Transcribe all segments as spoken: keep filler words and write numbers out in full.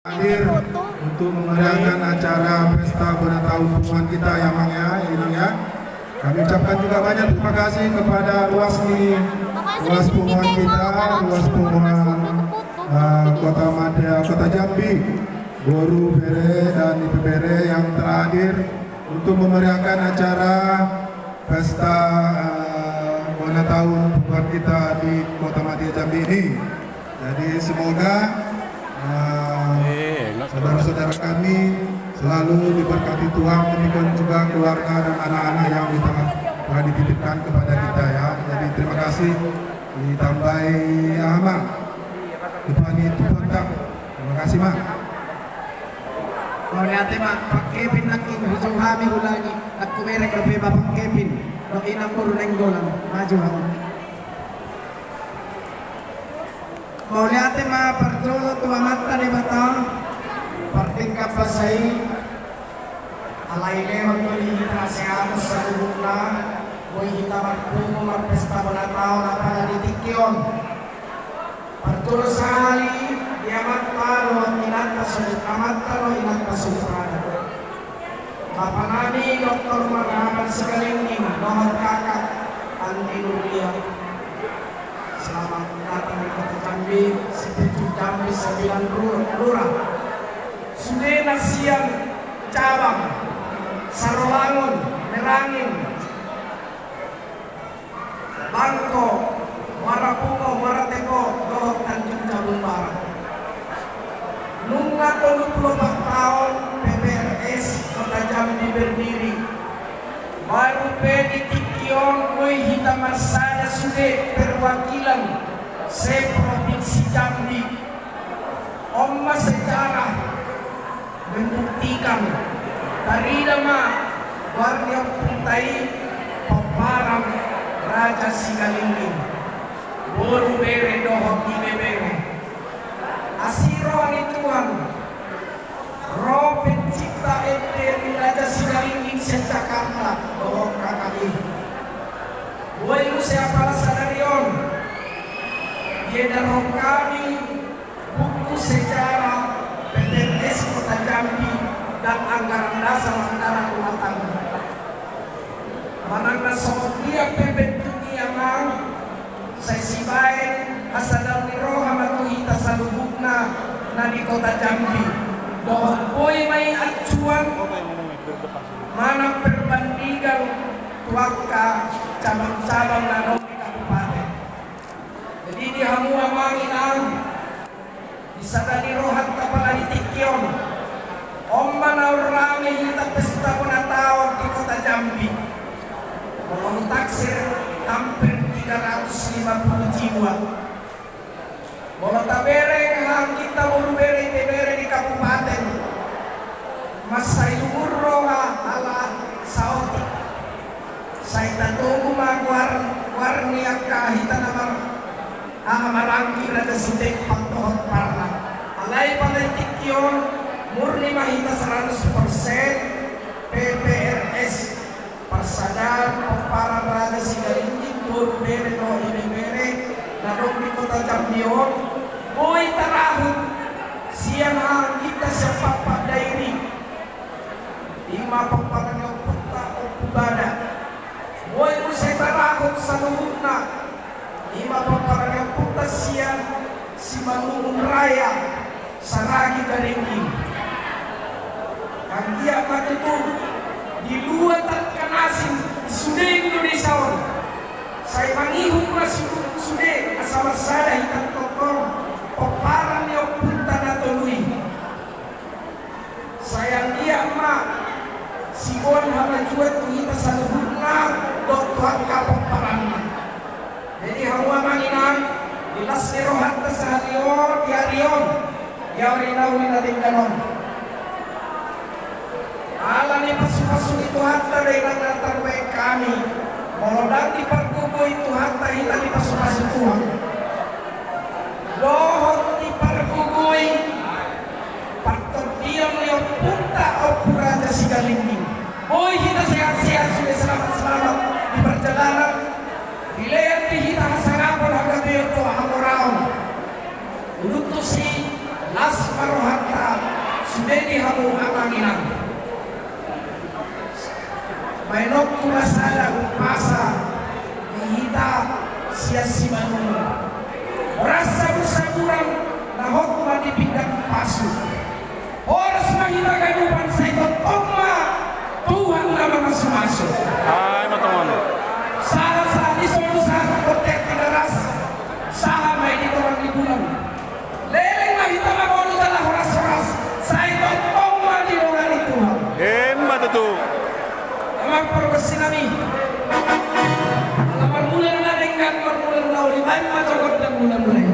hadir untuk memeriahkan acara pesta bona taun punguan kita ya, Mang, ya, ini ya. Kami ucapkan juga banyak terima kasih kepada Ruasni, Ruas Punguan kita, Ruas Punguan, eh, Kota Madya, Kota Jambi, Boru Bere dan Ibu Bere yang telah hadir untuk memeriahkan acara pesta, eh, bona taun punguan kita di Kota Madya Jambi ini. Jadi semoga, eh, saudara-saudara kami selalu diberkati Tuhan, demikian juga keluarga dan anak-anak yang kita telah dititipkan kepada kita ya. Jadi terima kasih ditambahi ama. Tuhan itu lengkap. Terima kasih, Mak. Mauliate, Mak. Pak Kevin, nakku hujung hami ulangi. Nakku merek lebih Bapak Kevin. Dok inang buru nenggolan. Maju, Mak. Mauliate ma parjolo tu Amatta Debata, partingkat pasai, alai lewat tuli hita seatus saluhutna, boi hita marpungu marpesta bona taon apala di tingki on. Parjolo sahali di amatta ro inatta suhut, amatta ro inatta suhut. Bapa nami Doktor Marhaban Sigalingging, dohot kakak Andi Nurlia. Selamat datang di Kota Jambi, sepucuk Jambi sembilan ru-, lurah. Sudena sian cabang, Sarolangun, Merangin, Bangko, Muara Bungo, Muara Tepo, dohot Tanjung Jabung Barat. Nunga tolu puluh opat taon P P R S Kota Jambi berdiri. Baru pe di tingki on boi hita marsada sude perwakilan se-Provinsi Jambi. On ma sejarah membuktikan, tarida ma goar ni ompunta i, Pomparan Raja Sigalingging, boru bere dohot ibebere. Asi roha ni Tuhan, ro pencipta ende ni Raja Sigalingging sian Jakarta, dohot K K I. Boi muse apala sadari on, diedarhon hami buku sejarah P P R S Kota Jambi dan anggaran dasar anggaran rumah tangga. Manang na songon dia pe bentuk i, Amang, sai sibaen hasadaon ni roha ma tu hita saluhutna na di Kota Jambi. Dohot boi ma i acuan manang perbandingan tu angka cabang-cabang na adong di kabupaten. Jadi di hamu, Amang, Inang, di sada ni rohanta apala di tingki on, on ma naung rame hita pesta bona taon di Kota Jambi. Molo hutaksir, hampir tiga ratus lima puluh jiwa. Molo tabereng hangginta boru bere, ibebere di kabupaten, mansai lungun roha ala saotik. Sai tatogu ma goar, goar ni angka hita na mar-, aha, maranggi Raja Sidepak dohot Parna. Alai pala di tingki on, murni ma hita seratus persen P P R S. Parsadaan Pomparan Raja Sigalingging, boru bere dohot ibebere na adong di Kota Jambi on, boi tarahut sian hangginta sian patpat dairi. Ima pomparan ni ompunta Ompu Bada. Boi muse tarahut saluhutna. Ima pomparan ni ompunta sian Simalungun Raya, Saragi, Garinggi. Anggiat ma tutu di luat angka na asing di sude Indonesia on, sai mangihut ma su-, sude asa marsada hita tongtong pomparan ni ompunta na tolu i. Sai anggiat ma siboan hamajuon tu hita saluhutna dohot tu angka pomparanna. Jadi hamu, Amang, Inang, di las ni rohanta sahali on, di ari on, di ari na uli na denggan on, ala ni pasupasu ni Tuhanta do, Inang, na tarbahen hami. Molo ndang dipargogoi Tuhanta, hita dipasupasu Tuhan. Dohot dipargogoi partondion ni ompunta Ompu Raja Sigalingging, boi hita sehat-sehat sude, selamat-selamat di perjalanan. Dilean di hita hasangapon, hagabeon dohot hamoraon. Udutusi las ma rohanta, Amanginan. Bainokku nasada umpasa di hita sian Simanjuntak. Horas sabursaburan na hot ma di pinggan pasu. Horas ma hita ganupan sai tongtong ma Tuhan na mamasu-masu. Ai ma tongon. Sahat-sahat ni solu, sahat ni bontean Tigaras, sahat ma i di torang ni bulan. Leleng ma hita mangolu jala horas-horas, sai tongtong ma didongani Tuhan. Emma tutu. Amang pargonsi nami, ala marmula na denggan, marmula na uli, baen ma jokot dan mula-mula i.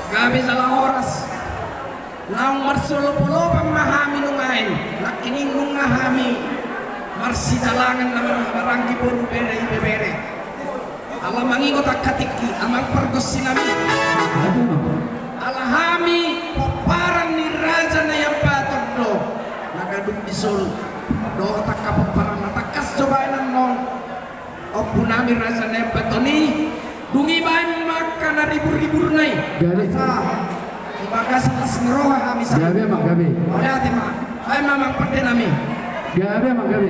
Gabe jala horas. Naung marsiolop-olopan ma hami nuaeng, nangkining nunga hami marsidalangan na mar-, maranggi boru, bere ibebere. Ala mangingot angka tingki, amang pargonsi nami. Ala hami pomparan ni Raja Naiambaton do na ganup di solu. Dohot angka pomparan na tangkas jo baen annon. Ompu nami Raja Naiambaton i, dung i baen ma angka na ribur-riburna i. Gabe. Asa di bagasan las ni roha hami sa. Gabe, amang, gabe. Mauliate ma. Baen ma, amang pande nami. Gabe, amang, gabe.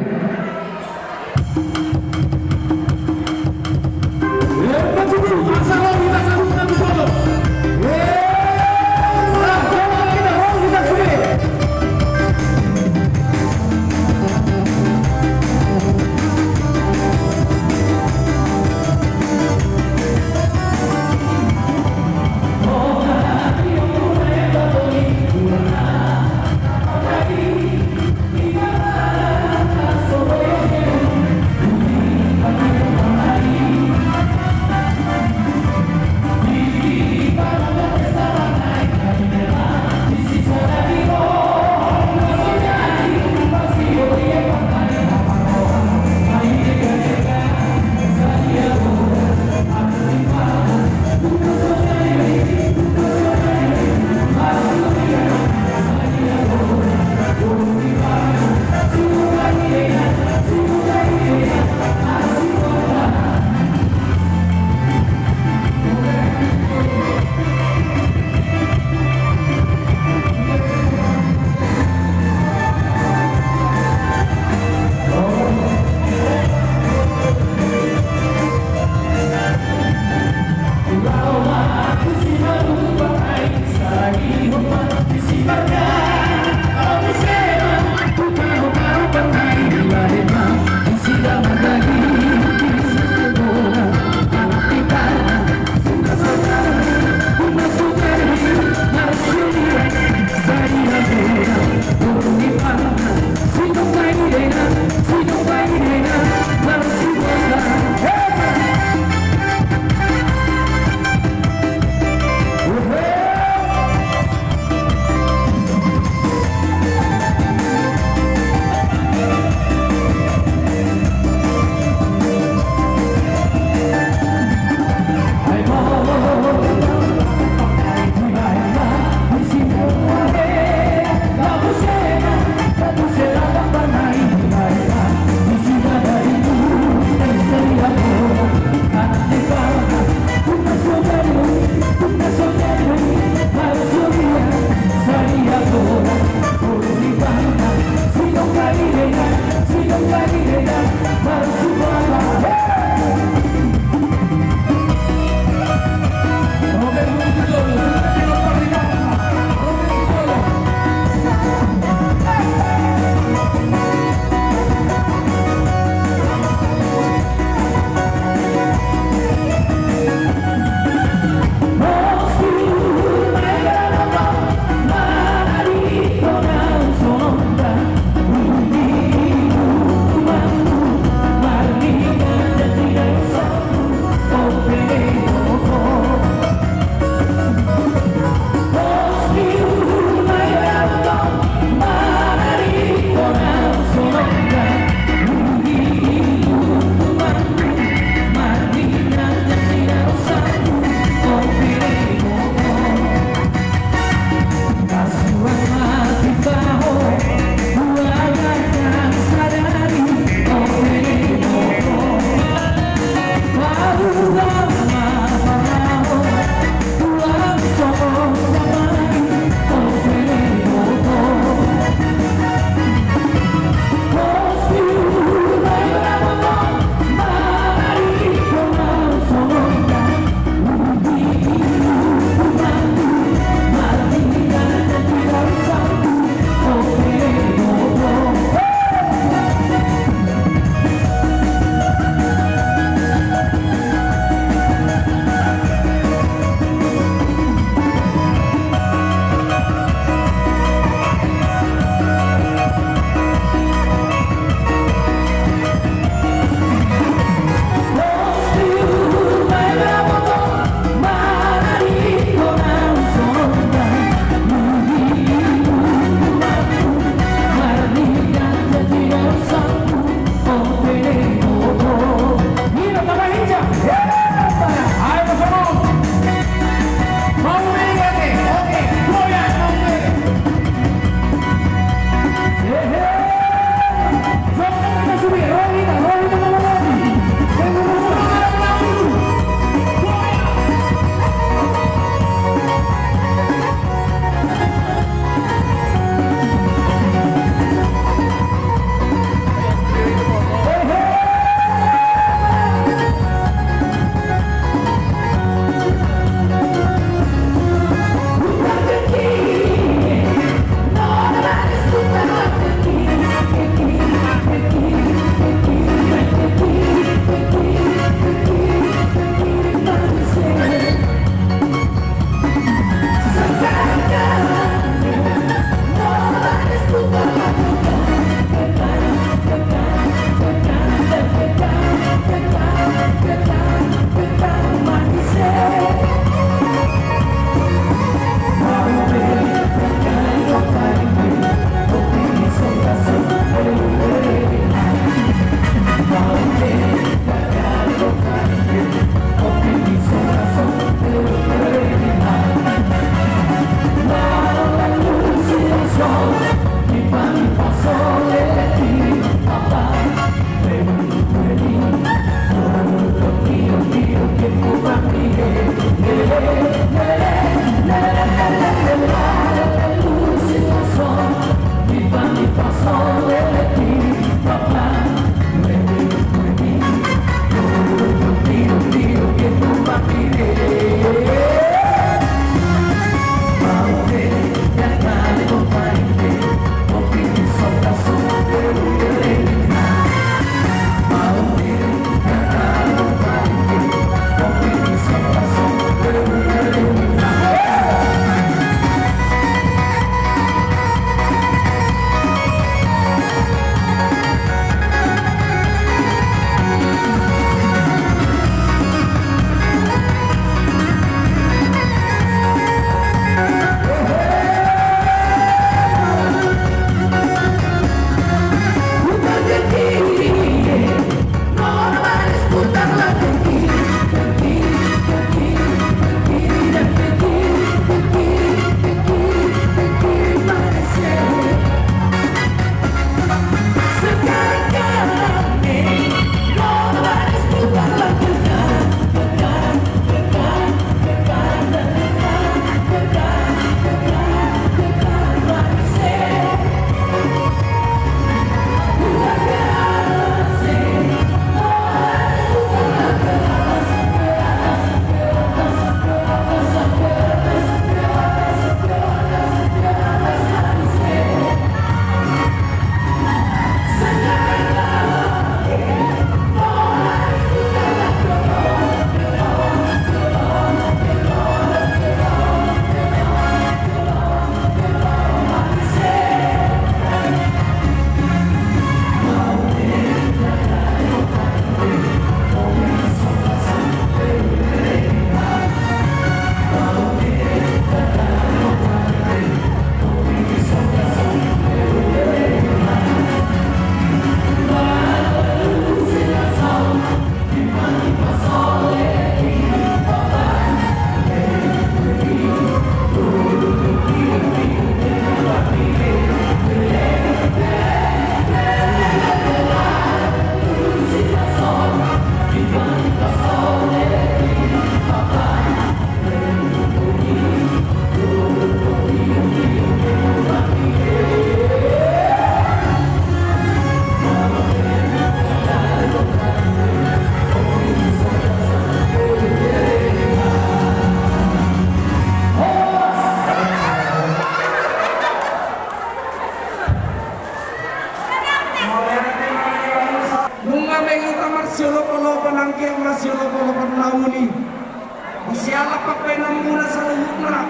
Muna saluhutna,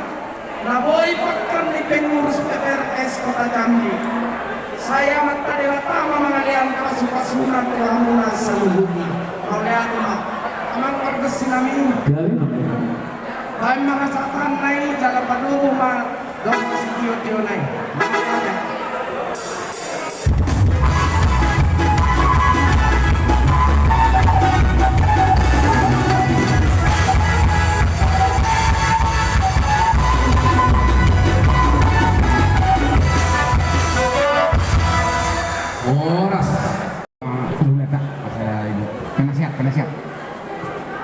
na boi pakkan ni pengurus P P R S Kota Jambi. Saya mattadela tama mangalean pasu-pasuna tu amuna saluhutna. Mauliate ma. Amang pargesi nami. Baen ma hasatan nai jala padobo ma doa sitio-tio nai. Horas. Dulu letak, saya ini. Penasihat, penasihat.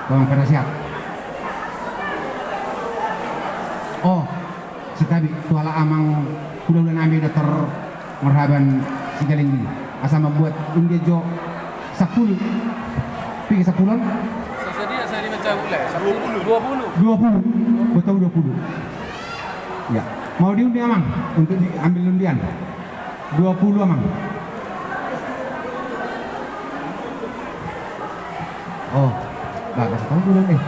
Tolong penasihat. Oh, sitabi, tuala amang kuda-kuda nami Doktor Marhaban Sigaling ini. Asal membuat undia jo sepuluh. Pikir sepuluh? Sesadia saya dibaca mulai. Sepuluh, dua puluh. Dua puluh. Betul dua puluh. Ya. Mau diundi amang untuk diambil undian. Dua puluh amang. Oh, bagus tahu dulu eh.